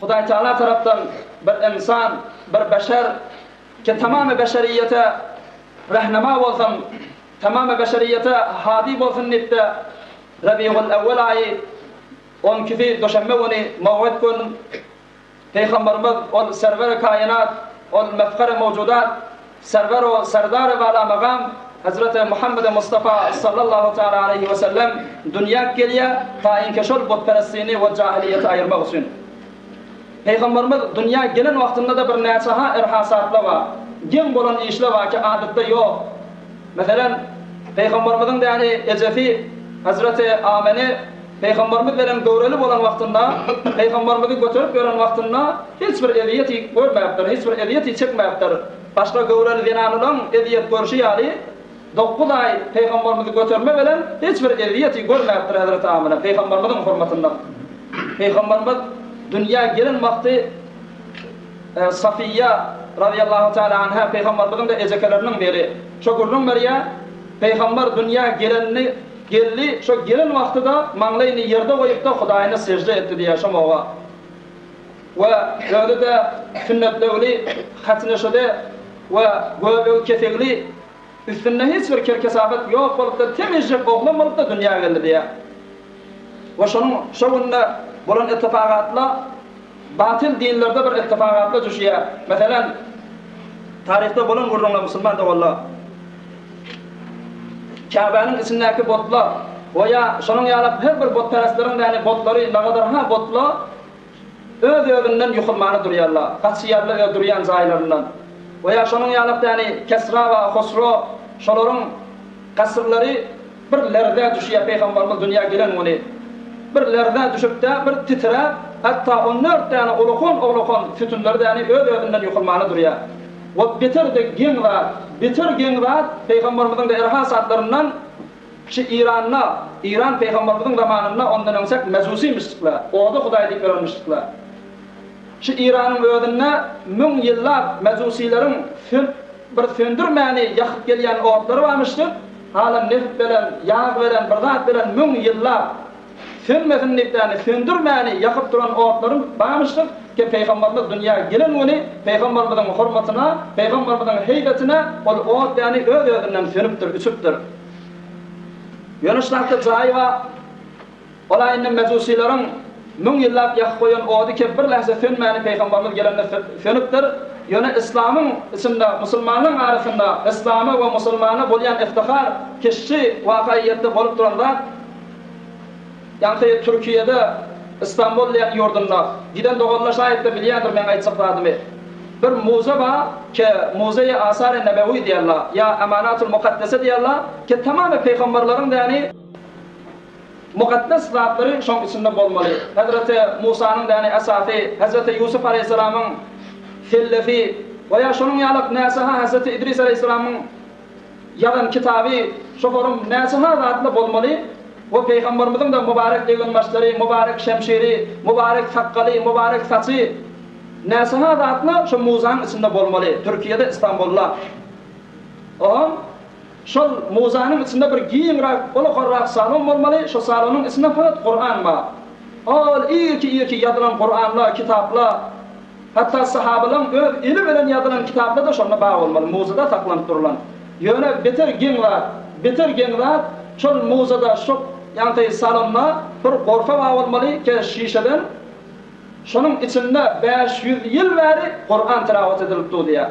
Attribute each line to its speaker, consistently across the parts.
Speaker 1: Hudaý Tagala tarapdan bir ynsan, bir beşer ki tamamy beşeriýete rehnema bolsun, tamamy beşeriýete hadi bolsun diýip-de Rebigul Ewwel aýy on ikisi duşenbe güni mow'id gün Pygamberimiz ol Serwer-i Kainat, ol Mefher-i Mewjudat, Serwer-u Serdar-y Bala Magam Hezreti Muhammedi Mustafa sallallahu teala aleýhi we sellem dünýäk gelýär, taýynki şol butperestini we jahiliýeti aýyrmak üçin. Pygamberimiz dünýä gelen wagtynda-da bir näçe-ha irhasatlar bar, geň bolan işler bar ki adatda ýok. Meselem, Pygamberimiziň däni ejesi Hezreti Amene Pygamberimiz bilen göwreli bolan wagtynda, Pygamberimizi göterip ýören wagtynda hiç bir ezýeti görmäpdir, hiç bir ezýeti çekmäpdir. Başga göwreli zenanlaryň ezýet görşi ýaly, dokuz aý Pygamberimizi göterme bilen hiç bir ezýeti görmäpdir Hezreti Amine, Pygamberimiziň hormatynda. Pygamberimiz dünýä gelen wagty Safiýa razyýallahu teala anha Pygamberimiziň-de ejekeleriniň biri. Şo gürrüň berýär, Pygamber dünýä gelenini Geldi, şo gelen wagty-da maňlaýyny ýerde goýup-da Hudaýyna sežde etdi diýýär şo moga. We özi-de sünnetlegli, hatneşede we göbegi kesegli, üstünde hiç bir ker-kesapet ýok bolup-da temizjek oglan bolup-da dünýä geldi diýýär. We şonuň şo günde bolan ittifagatla batyl dinlerde bir ittifagatla düşýär. Meselem, taryhda bolan gürrüňler musulman doganlar. Käbäniň içindäki botlar we ýa şonuň ýalak her bir botperestleriň däni botlary nagadarha botla öz-özünden ýukulmana durýarlar, gaçýarlar öz durýan jaýlaryndan. We ýa şonuň ýalak däni Kesra we Hosro şolaryň kasrlary bir lerzä düşýär Pygambarymyz dünýä gelen güni bir lerzä düşüpdä bir titräp hatda on dört däne ulakan-ulakan sütünleri däni öz-özünden ýukulmana durýar. We beter-de geň zat, beter geň zat, Pygamberimiziň-de erhasatlaryndan şu Iranda, Iran Pygamberimiziň zamanynda ondan öňçäk mejusymyşdyklar, ody hudaý diýip ýörenmişdikler. Şu Iranyň özünde müň ýyllap mejusileriň sön, bir söndürmäni ýakyp gelýän otlary barmyşdyk, halam neft belen, ýag belen, bir zat belen müň ýyllap Sönmesin diýip ýagny söndürmäni ýakyp duran otlaryň barmyşdyk ki Pygamberimiz dünýä gelen güni Pygamberimiziň hormatyna, Pygamberimiziň heýbetine ol ot ýagny öz-özünden sönüpdir, öçüpdir. Ýöne şu zatda jaýy bar. Ol-a indi mejusileriň müň ýyllap ýakyp goýan ody ki bir lähze sönmäni Pygamberimiz gelende sönüpdir. Ýöne yslamyň içinde, musulmanlaryň arasynda yslama we musulmana bolýan iftihar ki şy wakaýyýetde bolup duran zat, Ýaňky Türkiýede Istanbul diýen ýurdunda giden doganlar şaýatda bilýändir meň aýtjak zadymy. Bir muze bar ke muzeýi asary nebewi diýerler ýa amanatul mukaddese diýerler ke tamamy pygamberleriň däni mukaddes zatlary şoň içinde bolmaly. Hezreti Musanyň däni esasy, Hezreti Ýusuf aleýhissalamyň sellesi we ýa şonuň ýalak näçe ha Hezreti Idris aleýhissalamyň Ýazan kitaby şofaryň näçe-ha zatly bolmaly we Pygamberimiziň-de mübarek eginbaşlary, mübarek şemşiri, mübarek sakgaly, mübarek saçy näçe-ha zatly şo muzaň içinde bolmaly, Türkiýede Istanbulda. Oňam şol muzanyň içinde bir giňräk, ulukarrak salon bolmaly, şo salonyň içinde fakat Kuran bar. Ol irki-irki ýazylan Kuranlar, kitaplar. Hatda sahabalaň öz eli bilen ýazylan kitaplar-da şonda bar bolmaly, muzada saklanyp durulan. Ýöne beter geň zat, beter geň zat, şol muzada, şo ýaňky salonda bir gorfa bar bolmaly, ke şişeden, şonuň içinde 500 ýyl bäri Kuran tilawat edilip dur diýýär.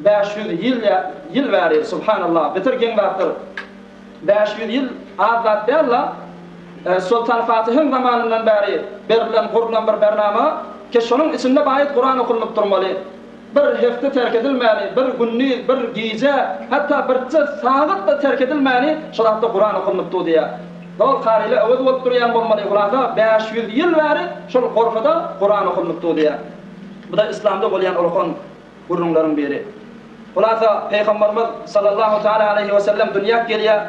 Speaker 1: 500 ýyl ýyl bäri, subhanallah, beter geň zatdyr. 500 ýyl az zat däl-la. Soltan Fatyhyň zamanyndan bäri berlen, gurlan bir bernama, ki şonuň içinde baýat Kuran okulnyp durmaly. Bir hepde terk edilmäni, bir gündiz, bir gije, hatda birje sagat-da terk edilmäni şo zatda Kuran okulnyp dur diýýär. Zol karylar öwez bolup durýan bolmaly, hulasa 500 ýyl bäri şol gorfada Kuran okulnyp dur diýýär. Bu-da yslamda bolýan ulakan gürrüňleriň biri. Hulasa, Pygamberimiz sallallahu taala aleýhi we sellem dünýäk gelýär.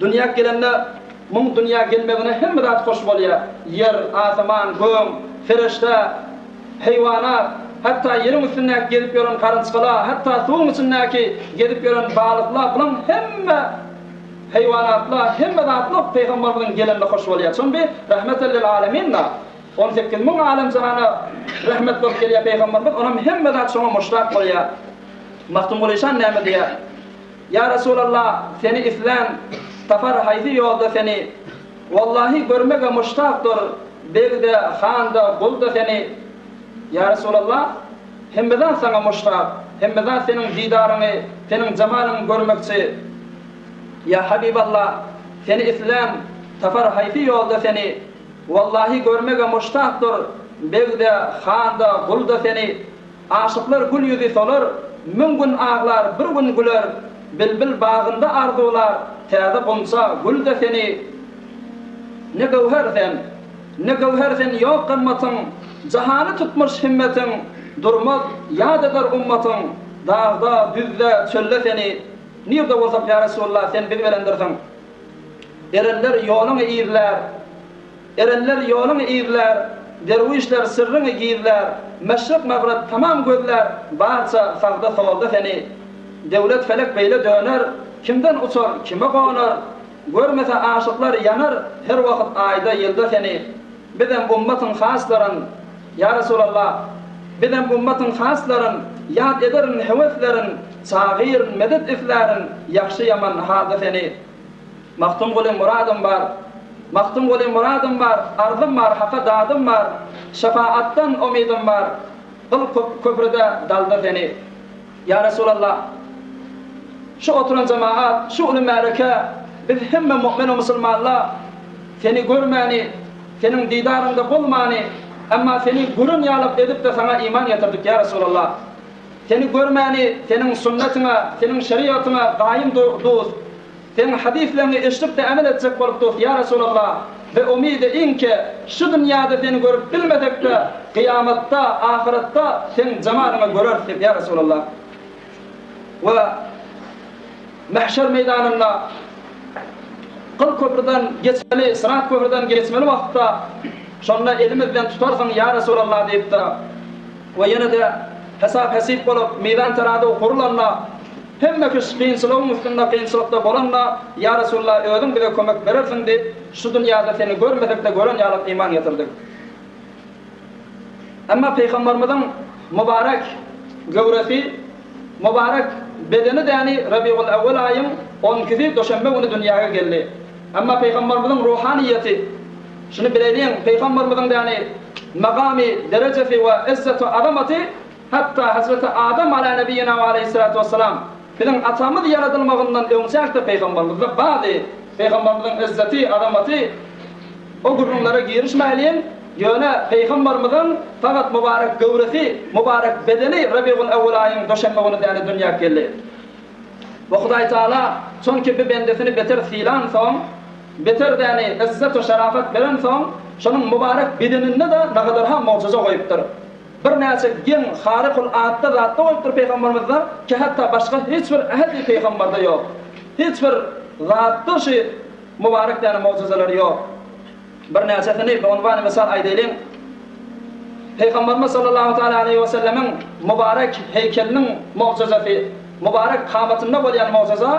Speaker 1: Dünýäk gelende, muň dünýä gelmegine hemme zat hoş bolýar. Ýer, asyman, göň, fereşde, heýwanat, hatda ýeriň üstündäki gezip ýören garynçgala, hatda suwuň içindäki gezip ýören balykla, bulaň hemme heýwanatla, hemme zatla Pygamberimiziň gelenine hoş bolýar. Çün bi Rahmeten lil alemin-da. 18000 alem-jahana rehmet bolup gelýär Pygamberimiz, onam hemme zat şoňa muşdak bolýar. Magtymguly şan näme diýýär? Ýa Resulallah, seni islän, tapar haýsy ýolda seni? Wallahy görmege muşdakdyr, beg-de, han-da, gul-da seni. Ýa Resulallah, hemme zat saňa muşdak, hemme zat seniň didaryňy, seniň jemalyňy görmekçi. Ýa Habiballah, seni islän, tapar haýsy ýolda seni? Wallahy görmege muşdakdyr, beg-de, han-da, gul-da seni. Aşyklar gül ýüzi solar, Müň gün aglar, bir gün güler, Bilbil bagynda arzuwlar, Täze gunça, gül-de seni. Ne göwher sen, ne göwher sen ýok gymmatyň, Jahany tutmuş himmetiň, Durmaz, ýat eder ummatyň, Dagda, düzde, çölde seni. Nirde bolsak, ýa Resulallah, sen biz bilendirsiň. Erenler ýoluňy yzlär. Erenler ýoluňy yzlär, Derwüşler syrryňy gizlär, Meşrek-magryp tamam gözlär, Barça sagda-solda seni. Döwlet felek beýle döner, Kimden uçar, kime gonar? Görmese aşyklar ýanar, Her wagt aýda, ýylda seni. Bizem ummatyň haslaryn, Ýa Resulallah! Bizem ummatyň haslaryn, Ýat ederin höweslerin, Çagyryn, medet islärin, Ýagşy-ýaman halda seni. Magtymguly myradym bar, Magtymguly myradym bar, Arzym bar, Haka dadym bar, Şefaatdan umydym bar, Gyl köprüde dalda seni. Ýa Resulallah! Şu oturan jemagat, şu uly märeke, biz hemme mu'min-u musulmanlar Seni görmäni, Seniň didaryňda bolmany, emma Seni gören ýalak edip-de Saňa iman getirdik, ýa Resulallah! Seni görmäni, Seniň sünnetiňe, Seniň şerigatyňa gaýym dus, Seň hadysleňi eşidip-de emel etjek bolup dus, ýa Resulallah, we umydy inke, şu dünýäde seni görüp bilmesek-de, kyýamatda, ahyretde seň jemalyňy göreris diýip, ýa Resulallah. We mähşer meýdanynda gyl köprüden geçmeli, syrat köprüden geçmeli wagtda, şonda elimizden tutarsyň, ýa Resulallah diýipdir. We ýene-de hesap-hesip bolup, mizan-terazy gurlanda, Hemme kişi kynçylygyň üstünde kynçylykda bolanda, Ýa Resulallah, özüň bize kömek berersiň diýip, şu dünýäde seni görmesek-de gören ýalyk iman getirdik. Emma Pygamberimiziň mübarek göwresi, mübarek bedeni däni Rabiul-Awwal aýyň on ikisi duşenbe güni dünýäge geldi. Emma Pygamberimiziň ruhanyýeti, şuny bileýliň, Pygamberimiziň däni magamy, derejesi we yzzet-u-azamaty Hatda Hezreti Adam ala nebiýina we aleýhissalatu wessalam biziň atamyz ýaradylmagyndan öňçäk-de pygambermizde bardy. Pygamberimiziň yzzeti, azamaty o gürrüňlere girişmäýliň, ýöne pygamberimiziň fakat mübarek göwresi, mübarek bedeni Rabiul Awwal aýyň duşenbe güni däli dünýä geldi. We Hudaý Taala çonki bi bendesini beter sylansoň, beter däni yzzet we şerafet berensoň, şonuň mübarek bedeninde-de nagadarha mugjyza goýupdyr. Birnäçe geň, harykul adda zatda bolupdyr pygambermizde, ki hatda başga hiç bir ähli pygamberде ýok. Hiç bir zatda şu mübarek däne mugjyzalar ýok. Birnäçesini bi unwany mysal aýdaýlyň. Pygamberimiz sallallahu taala aleýhi we sellemiň mübarek heýkeliniň mugjyzasy, mübarek kamatynda bolýan mugjyza,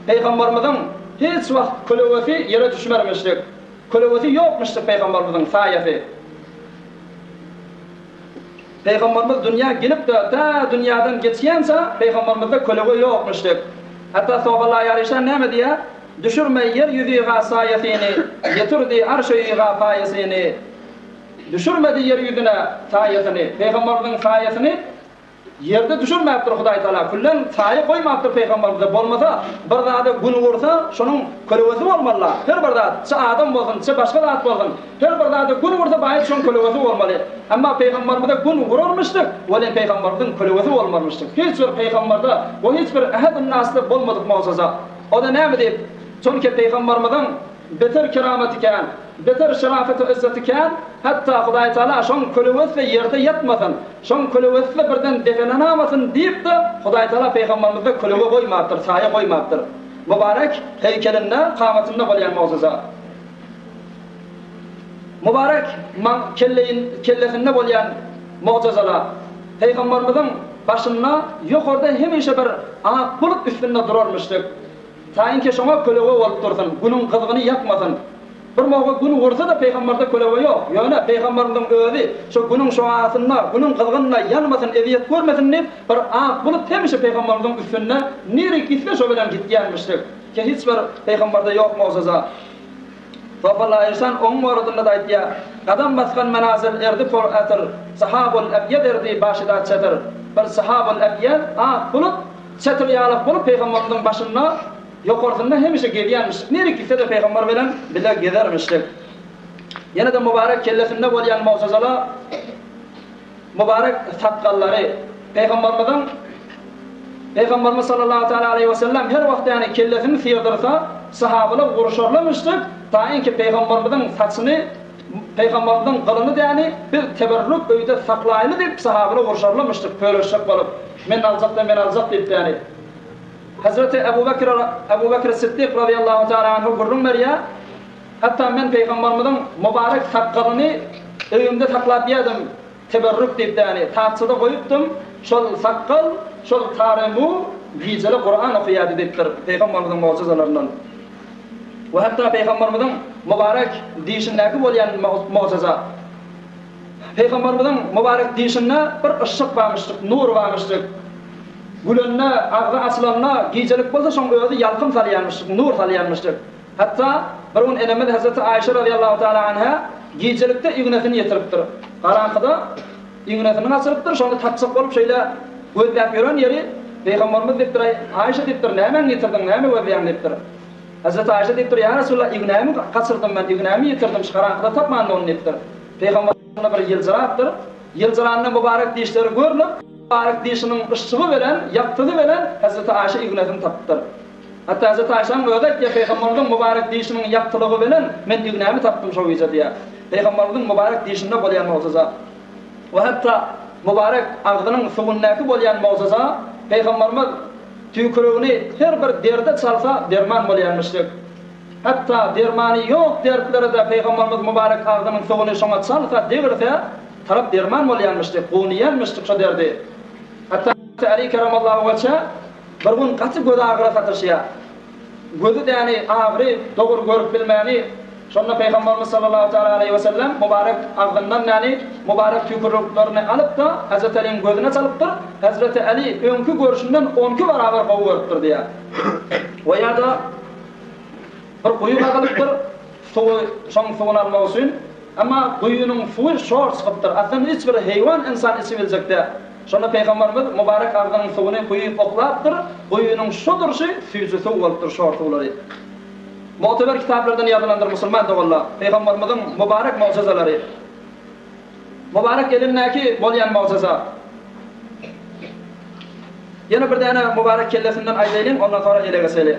Speaker 1: pygamberimiziň hiç wagt kölegesi ýere düşmermişdik. Kölegesi ýokmuşdyr pygamberimiziň saýasy. Pygamberimiz dünýä gelip-de, tä dünýäden geçýänçä pygamberimizde kölege ýokmuşdyk. Hatda Sohbetlaý Alyşan näme diýýär? Düşürme ýer ýüzüga saýasyny, ýetirdi arş öýüga paýasyny. Düşürmedi ýer ýüzüne saýasyny, pygamberimiziň saýasyny Ýerde düşürmäpdir Hudaý Taala küllen saýa goýmapdyr pygamberimize bolmasa bir zada gün ursa şonuň kölegesi bolmalyla her bir zat çy adam bolsun çy başga zat bolsun her bir zada gün ursa baýat şoň kölegesi bolmaly emma pygamberimize gün urarmyşdyk welin pygamberimiziň kölegesi bolmarmyşdyk hiç bir pygamberde we hiç bir ehedun nasda bolmadyk mogjaza oda näme diýip çonki pygamberimiziň Beter keramaty kän, beter şerafeti-yzzeti kän, hatda Hudaý Taala şoň kölegesi-de ýerde ýatmasyn, şoň kölegesi-de birden depelenämasyn diýip-de, Hudaý Taala pygamberimize kölege goýmapdyr, saýa goýmapdyr. Mübarek heýkelinde, kamatynda bolýan mugjyza. Mübarek maň kelleýin kellesinde bolýan mugjyzalar. Pygamberimiziň başynda ýokarda hemişe bir ak bulut üstünde durarmyşdyk. Taýynki şoňa kölege bolup dursun, günüň gyzgyny ýakmasyn. Bir mowga Gün ursa-da pygambarda kölege ýok. Ýöne pygambarymyzyň özi şo Günüň şuasynda, Günüň gyzgynynda ýanmasyn, ezýet görmesin diýip, bir ak bulut hemişe pygambarymyzyň üstünde nirik gitse şo bilen gitýänmişdik. Ki hiç bir pygambarda ýok mogjaza. Sopalla Eşan oň boradynda-da aýtýar, Gadam basgan menazil erdi por ätir, Sahabul ebýed erdi başyda çetir. Bir sahabul ebýed, ak bulut, çetir ýalak bolup pygambarymyzyň başynda, Ýokarsynda hemişe gezýänmişdik. Nirik gitse-de pygamber bilen bile gezermişdik. Ýene-de mübarek kellesinde bolýan mogjazalar, mübarek sakgallary. Pygamberimiziň Pygamberimiz sallallahu teala aleýhi we sellem her wagt ýany kellesini syrdyrsa, sahabalar gurşarlamyşdyk, taýynki pygamberimiziň saçyny, pygamberimiziň gylyny däni biz teberrük öýde saklaýly diýip sahabalar gurşarlamyşdyk, pöleşjek bolup, men aljak-da men aljak diýip däni. Hezreti Ebu Bekr Ebu Bekr Siddik razyýallahu teala anhu gürrüň berýär, Hatda men Pygamberimiziň mübarek sakgalyny öýümde saklap ýerdim, teberrük diýip ýagny tagçada goýupdym, şol sakgal, şol tary-mu gijeli Kuran okaýardy diýipdir Pygamberimiziň mugjyzalaryndan. We hatda Pygamberimiziň mübarek dişindäki bolýan mugjyza. Pygamberimiziň mübarek dişinde bir yşyk barmyşdyk, nur barmyşdyk. Gülende, agzy açylanda, gijelik bolsa şoň özi ýalkym salýanmyşdyk, nur salýanmyşdyk. Hatda bir gün enemiz Hezreti Aýşe razyýallahu taala anha gijelikde ignesini ýetiripdir. Garaňkyda ignesini gaçyrypdyr, şony tapjak bolup şeýle gözläp ýören ýeri Pygamberimiz diýipdir, Aý, Aýşe diýipdir, nämäňi ýitirdiň, näme gözleýäň diýipdir. Hezreti Aýşe diýipdir, Ýa Resulallah, ignämi gaçyrdym men, ignämi ýitirdim, şu garaňkyda tapmandym ony diýipdir. Pygamber bir ýyljyrapdyr. Ýyljyranda mübarek dişleri görnüp, mübarek dişiniň yşygy bilen, ýagtysy bilen Hezreti Aýşe ignesini tapypdyr. Hatda Hezreti Aýşäniň özi aýtýar, Pygamberimiziň mübarek dişiniň ýagtylygy bilen men ignämi tapdym şo gije diýýär. Pygamberimiziň mübarek dişinde bolýan mugjyza. We hatda mübarek agzynyň suwundaky bolýan mugjyza, Pygamberimiz tüýküligini her bir derde çalsa derman bolýarmyşdyk. Hatda dermany ýok dertlere-de Pygamberimiz mübarek agzynyň suwuny şoňa çalsa, degirse, tarap derman bolýarmyşdyk, gownyýarmyşdyk şo derdi. Hatda Äli keremallahu weçhe bir gün gaty gözagyra sataşýar. Gözi däni agyry, dogry görüp bilmäni, şonda Pygamberimiz sallallahu teala aleýhi we sellem mübarek agzyndan däni mübarek tüýkürliklerini alyp-da, Hezreti Äliň gözüne çalypdyr. Hezreti Äli öňki görşünden on iki barabar gowy görüpdir diýýär. We ýa-da bir guýy gazylypdyr, suwy, şoň suwuny almak üçin. Emma guýynyň suwy şor çykypdyr. Aslynda hiç bir heýwan ynsan içibiljek däl. Şonda Pygamberimiz mübarek agzynyň suwuny guýy oklapdyr, guýynyň şu durşy süýji suw bolupdyr şor suwlary. Mu'teber kitaplardan ýazylandyr musulman doganlar. Pygamberimiziň mübarek mugjyzalary. Mübarek elindäki bolýan mugjyza. Ýene bir däne mübarek kellesinden aýdaýlyň, ondan soňra ele geçeli.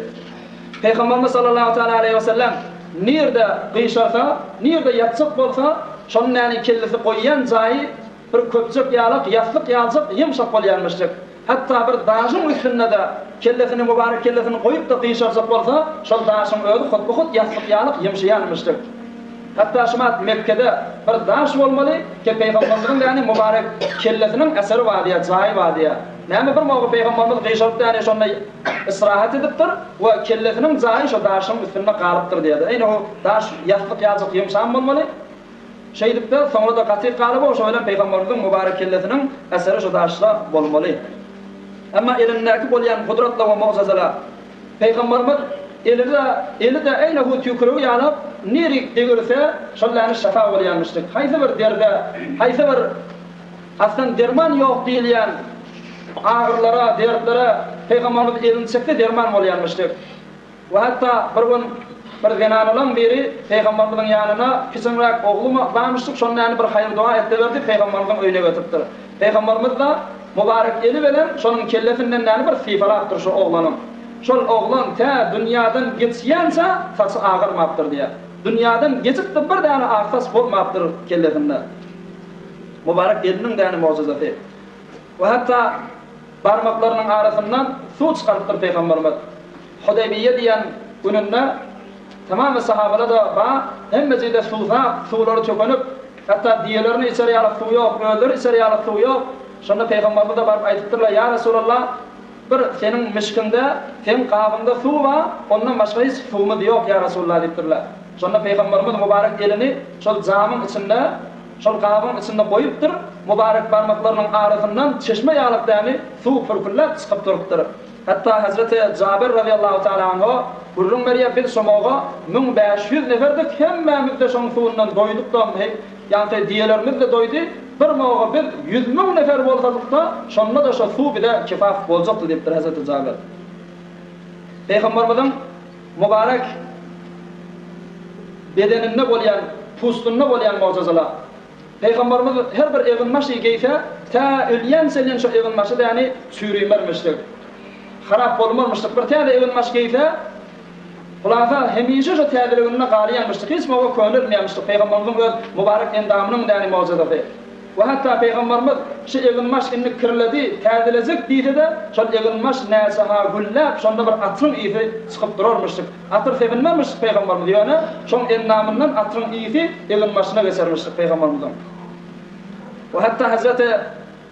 Speaker 1: Pygamberimiz sallallahu teala aleýhi we sellem nirde gyşarsa, nirde ýatjak bolsa, şonuň näni kellesi goýýan jaýy Bir köpjek ýalak, ýassyk ýaljak ýumşak bolýarmyşjyk. Hatda bir daşyň üstünde-de kellesini, mübarek kellesini goýup-da gyşarjak bolsa, şol daşyň özi hutba-hut ýassyk ýalyk ýumşaýarmyşjyk. Hatda şumat Mekgede bir daş bolmaly, ke Pygamberimiziň däni mübarek kellesiniň eseri bar diýýär, jaýy bar diýýär. Näme bir mowga Pygamberimiz gyşaryp däni şonda istirahat edipdir we kellesiniň jaýy şo daşyň üstünde galypdyr diýýär. Eýne o daş ýassyk ýaljyk ýumşan bolmaly. Şeýdip-de, soňra-da gaty galyp şo bilen Pygamberimiziň mübarek kellesiniň eseri şo daşda bolmaly. Emma elindäki bolýan gudratla we mugjyzalar, Pygamberimiz eli-de, eli-de eýne hu tüýkürigi ýalap, nirik degirse, şol läni şyfa bolýanmyşdyk. Haýsy bir derde, haýsy bir aslan derman ýok diýilýän agyrylara, dertlere Pygamberimiz elini çekse derman bolýanmyşdyk. We hatda bir gün bir zenanalaň biri Pygamberimiziň ýanyna kiçeňräk ogly barmyşdyk, şonda ýany bir haýyr-doga etde berdi, Pygamberimiziň öýüne getiripdir. Pygamberimiz-de mübarek eli bilen şonuň kellesinden ýany bir sypalapdyr şu oglanyň. Şol oglan tä dünýadan geçýänçä saçy agarmapdyr diýýär. Dünýadan geçip-de bir däne ak saç bolmapdyr kellesinde. Mübarek eliniň däne mugjyzasy. We hatda barmaklarynyň arasyndan suw çykarypdyr Pygamberimiz. Hudaýbiýe diýen gününde tamamy sahabalar-da bar, hemmejide suwsap, suwlary tükenip, hatda düýelerini içer ýaly suw ýok, özleri içer ýaly suw ýok. Şonda Pygamberimize baryp aýdypdyrlar, Ýa Resulallah, bir seniň mişkiňde, seň gabyňda suw bar, ondan başga hiç suwumyz ýok, ýa Resulallah diýipdirler. Şonda Pygamberimiz mübarek elini şol jamyň içinde, şol gabyň içinde goýupdyr, mübarek barmaklarynyň arasyndan çeşme ýalyk dämi suw pürkülläp çykyp durupdyr. Hatda Hezreti Jabir razyýallahu taala anhu gürrüň berýär, Biz şomaga 1500 neferdik, hemmämiz-de şoň suwundan doýduk-da, ýagny diýelerimiz-de doýdy, bir moga biz 100 müň nefer bolsadyk-da, şonda-da şo suw bize kifaf boljakdy diýipdir Hezreti Jabir. Pygamberimiziň mübarek bedeninde bolýan, pustunda bolýan mojazalar. Pygamberimiz her bir eginbaşy geýse, tä ölýänçe şo eginbaşy däni çürimermişdik. Harap bolmarmyşdyk. Bir täze eginbaş geýse, hulasa hemişe şo täzeliginde galýanmyşdyk. Hiç moga könelmeýänmişdik. Pygamberimiziň öz mübarek endamynyň däni mojazasy. We hatda Pygamberimiz şu eginbaş indi kirledi, täzelejek diýse-de, şol eginbaş näçe-ha gülläp, şonda bir atyryň ysy çykyp durarmyşdyk. Atyr sepinmezmişdik Pygamberimiz, ýöne şoň endamyndan atyryň ysy eginbaşyna geçermişdik Pygamberimiziň. We hatda Hezreti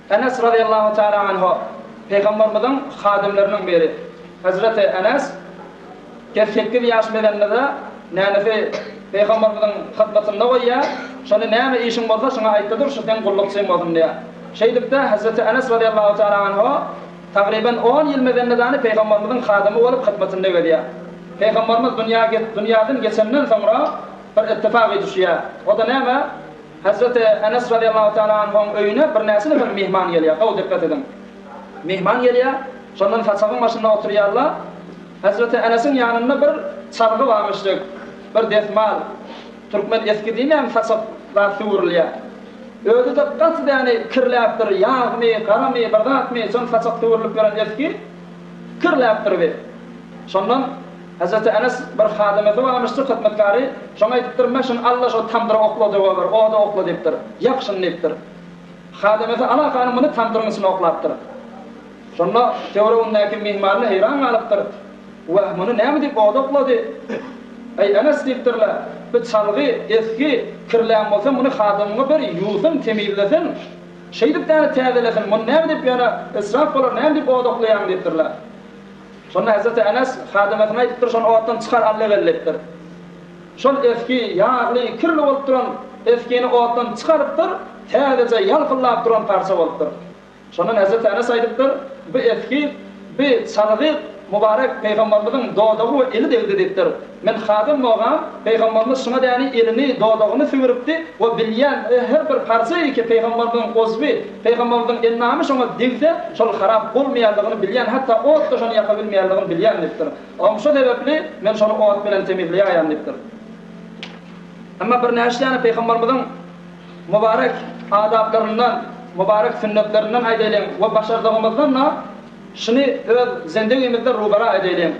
Speaker 1: Enes razyýallahu teala anhu Pygamberimiziň hadymlarynyň biri. Hezreti Enes Kes sekiz ýaş mezeninde-de nänesi Pygamberimiziň hyzmatynda goýýar. Şony näme işiň bolsa şuňa aýtda dur, şu seň gullukçyň bolsun diýýär. Şeýdip-de Hezreti Enes razyýallahu teala anhu tagryban on ýyl mezende-dany Pygamberimiziň hadymy bolup hyzmatynda gezýär. Pygamberimiz dünýä dünýäden geçenden soňra bir ittifagy düşýär. O-da näme? Hezreti Enes razyýallahu teala anhuň öýüne birnäçe nefer myhman gelýär. Gowy dikgat ediň. Myhman gelýär, şondan saçagyň başynda oturýarlar. Hezreti Enesiň ýanynda bir çalgy barmyşdyk, bir desmal, türkmen eski diýmeýärmi saçak zat süwrülýär. Özi-de gaty däni kirläpdir, ýagmy, garamy, bir zatmy, şol saçak süwrülip ýören eski kirläpdir bi. Şondan Hezreti Enes bir hadymesy barmyşdyk, hyzmatkary, şoňa aýdypdyr, Me şuny al-da şo tamdyra okla döweber, oda okla diýipdir. Ýak şuny diýipdir. Hadymesy alakany muny tamdyryň içine oklapdyr. Şonda töweregindäki myhmanlar heýran galypdyr. Wah, muny näme diýip oda oklady? Eý, Enes diýipdirler, bu çalgy, esgi kirlän bolsa, muny hadymyňa ber, ýuwsun, temizlesin. Şeýdip däne täzelesin, muny näme diýip ýöne israf bolar, näme diýip oda oklaýaň diýipdirler. Şonda hezreti Enes hadymasyna aýdypdyr, şony otdan çykar, al-da gel diýipdir. Şol esgi, ýagly, kirli bolup duran esgini otdan çykarypdyr, täzeje ýalpyldap duran parça bolupdyr. Şondan Hezreti Enes aýdypdyr, Bu esgi, bi çalgy mübarek Pygamberimiziň dodagy we eli degdi diýipdir. Men hadym bogam, Pygamberimiz şuňa däni elini, dodagyny süwüripdi we bilýän her bir parça ki Pygamberimiziň uzwy, Pygamberimiziň endamy şoňa degse, şol harap bolmaýanlygyny bilýän, hatda ot-da şony ýaka bilmeýänligini bilýän diýipdir. Oňa şo sebäpli men şony ot bilen temizleýäýen diýipdir. Emma birnäçe däne Pygamberimiziň Mübarek adaplaryndan, mübarek sünnetlerinden aýdaýlyň we başardygymyzdan-da şuny öz zendigimizde rubara edeýliň.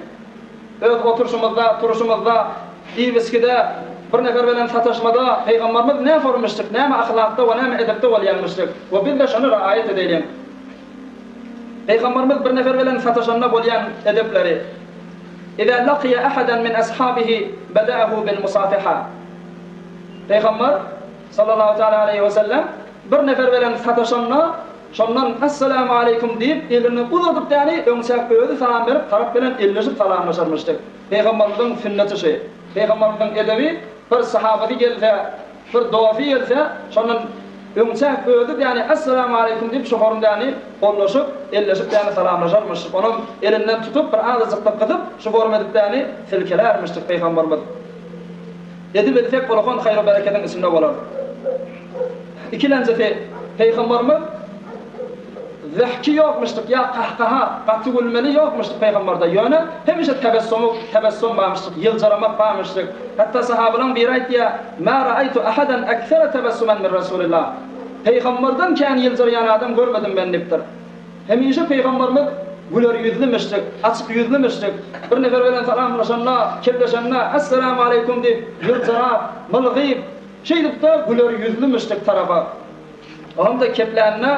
Speaker 1: Öz oturyşymyzda, turuşymyzda, iýip-içgide, bir nefer bilen sataşmada Pygamberimiz nä formyşdyk, näme ahlakda we näme edepde bolýanmyşdyk we biz-de şony raýat edeýliň. Pygamberimiz bir nefer bilen sataşanda bolýan edepleri, Iza lakiýa ahadan min ashabihi bada'ahu bil musafiha. Pygamber, sallallahu teala aleýhi we sellem, bir nefer bilen sataşanda, şondan Esselamu aleýkum diýip, elini uzadyp däli, öňçäk özi salam berip, tarap bilen elleşip salamlaşarmyşdyk. Pygamberimiziň sünneti şy. Pygamberimiziň edebi, bir sahabasy gelse, bir dosty gelse, şondan öňçäk özi däli Esselamu aleýkum diýip, şu horun däli gollaşyp, elleşip däli salamlaşarmyşdyk. Onam elinden tutup, bir azajyk-da gysyp, şu forum edip däli silkelärmişdik Pygamberimiz. Edibilsek ulakan haýru-berekediň içinde bolar. Ikilenjisi, Pygamberimiz zähki ýokmuşdyk ýa kahkaha, gaty gülmeli ýokmuşdyk Pygamberde. Ýöne hemişe tebessumu, tebessum barmyşdyk, ýyljyramak barmyşdyk. Hatda sahabalaryň biri aýtýar, Mä ra'aýtu ahadan eksere tebessumen min Resulillah. Pygamberden kän ýyljyraýan adam görmedim men diýipdir. Hemişe Pygamberimiz güler ýüzlümişdik, açyk ýüzlümişdik. Bir nefer bilen salamlaşanda, kepleşende Esselamu aleýkum diýip, ýyljyrap, mylgyp, şeýdip-de güler ýüzlümişdik tarapa. Oňam-da keplände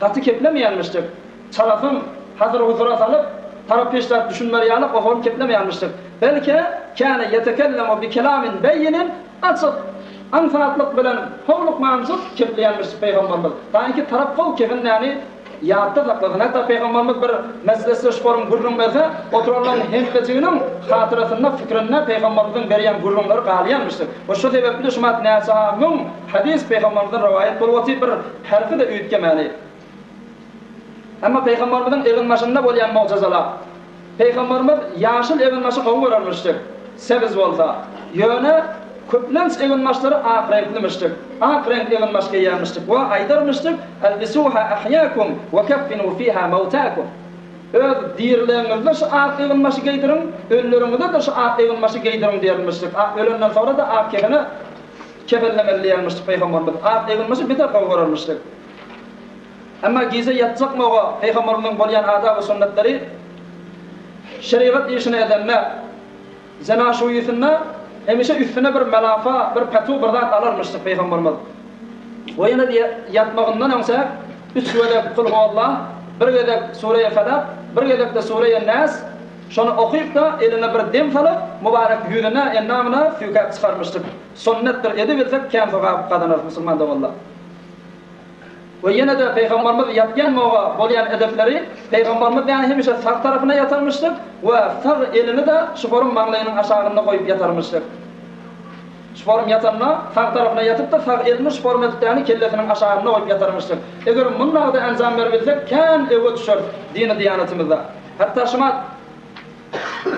Speaker 1: gaty keplemeýänmişdik. Çalasyn, hazyr-huzura salyp, tarap hiç zat düşünmer ýaly gohol keplemeýänmişdik. Belki, Käne ýetekellemu bi kelamin beýinin, açyk, aňsatlyk bilen, howlukmanjyk kepleýänmişdik Pygamberimiz. Taýynki tarap gowy kepinläni. ýatda saklasyn. Hatda Pygamberimiz bir mejlisde şu forum gürrüň berse, oturanlaryň hemmejiginiň hatyrasynda, fikrinde Pygamberimiziň berýän gürrüňleri galýanmyşdyr. We şu sebäpli şumat näçe müň hadys Pygamberimizden rowaýat bolup otyr, bir herfi-de üýtgemäni. Emma Pygamberimiziň eginbaşynda bolýan mugjyzalar. Pygamberimiz ýaşyl eginbaşy gowy görermişdik, sebz bolsa. Ýöne köplenç eginbaşlary ak reňklimişdik. Ak reňk eginbaş geýermişdik we aýdarmyşdyk, Elbisuha ahýakum we keffinu fiha mawtakum. Öz dirileriňizde şu ak eginbaşy geýdiriň, ölüleriňize-de şu ak eginbaşy geýdiriň diýermişdik. Ölenden soňra-da ak kefene kefenlemeli diýermişdik Pygamberimiz. Ak eginbaşy beter gowy görermişdik. Emma gije ýatjak moga Pygamberimiziň bolýan adaby sünnetleri şerigat işini edende, zenaşuýysynda hemişe üstüne bir melafa, bir petu bir zat alarmyşdy Pygamberimiz. We ýene ýatmagyndan öňçä üç gezek Kul huwallah, bir gezek Sureýe Felak, bir gezekde Sureýe Näs şony okyp-da eline bir dem salyp mübarek ýüzüne, endamyna süýkäp çykarmyşdyk. Sünnetdir, edibilsek kän sogap gazanarys musulman doganlar. We ýene-de Pygamberimiz ýatýan moga bolýan edepleri, Pygamberimiz ýany hemişe sag tarapyna ýatarmyşdyk we sag elini-de şuforyň maňlaýynyň aşagynda goýup ýatarmyşdyk. Şuforym ýatanda sag tarapyna ýatyp-da sag elini şuforym edip ýany kellesiniň aşagynda goýup ýatarmyşdyk. Eger mundagda enjam beribilsek kän öwe düşeris dini-diýanatymyzda. Hatda şumat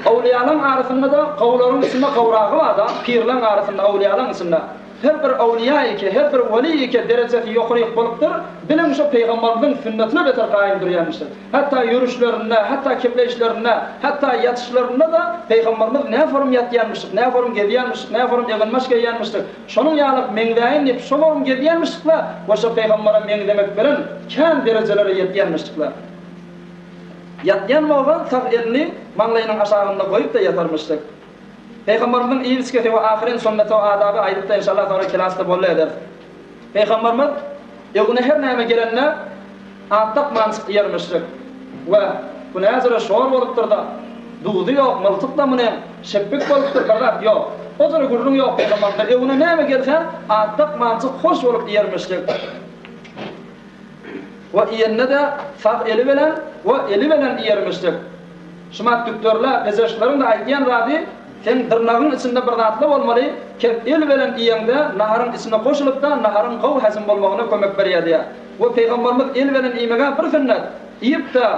Speaker 1: Öwlüýalaň arasynda-da gowularyň içinde gowragy bar-da, pirleň arasynda, öwlüýalaň içinde. Her bir öwlüýa eke, her bir weli eke derejesi ýokaryk bolupdyr, biliň şu pygamberimiziň sünnetine beter gaýym durýanmyşdyr. Hatda ýörüşlerinde, hatda kepleýişlerinde, hatda ýatyşlarynda-da pygamberimiz näforum ýatýanmyşdyk, näforum gezýänmişdik, näforum eginbaş geýýänmişdik, şonuň ýalyk meňzäýin diýip şoforum gezýänmişdik-le we şo pygambere meňzemek bilen kän derejelere ýetýänmişdik-le. Ýatýan bolsa, sag elini maňlaýynyň aşagynda goýup-da ýatarmyşdyk. Pygamberimiziň iýip-içgisi we ahyryn sünneti we adaby aýdyp-da enşallah soňra klasda bolla ederis. Pygamberimiz öňüne her näme gelende at dakmanjyk iýermişdik. We bu näjüre şor bolupdyr-da, duzy ýok, myltyk-da munyň, şepbik bolupdyr, bir zat ýok. O jüre gürrüň ýok pygamberimizde. Öňüne näme gelse, at dakmanjyk hoş bolup iýermişdik. We iýende-de sag eli bilen we eli bilen iýermişdik. Şumat dükderle, pezeşkleriň-de aýdýan zady, seň dyrnagyň içinde bir zatla bolmaly, kep el bilen iýeňde naharyň içine goşulyp-da naharyň gowy hezim bolmagyna kömek berýär diýýär. We pygamberimiz el bilen iýmeg-ä bir sünnet, iýip-de,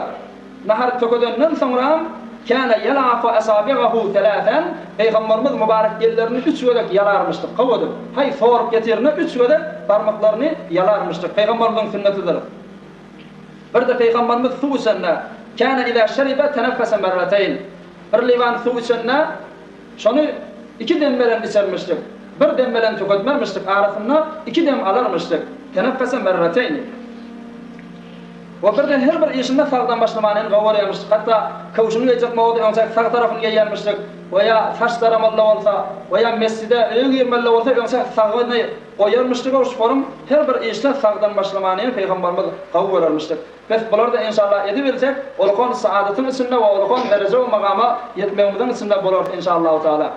Speaker 1: Nahar tökedenden soňram, Käne ýel'aku asabi'ahu selâsen, Pygamberimiz mübarek ellerini üç gezek ýalarmyşdyk, gowy edip, haý, sorup ýatyrynda üç gezek barmaklaryny ýalarmyşdyk. Pygamberimiziň sünnetidir. Bir-de Pygamberimiz suw içende, Käne izâ şeribe teneffese merreteýn, Bir liwan suw içende, şony iki dem bilen içermişdik. Bir dem bilen tüketmermişdik, arasynda iki dem alarmyşdyk. Teneffese merreteýni. We birden her bir işinde sagdan başlamany hem gowy görýärmişdik. Hatda köwşüni geýjek bolsa öňçäki sag tarapyny geýýärmişdik. We ýa saç daramaly-da bolsa, we ýa mesjide, öýe girmeli-de bolsa öňçäki sagyny goýarmyşdyk we şonuň her bir işde sagdan başlamany hem Pygamberimiz gowy görermişdik. Bes bular-da enşallah edibilsek, ulkan saadatyň içinde we ulkan dereje we magama ýetmegimiziň içinde bolarys enşallahu taala.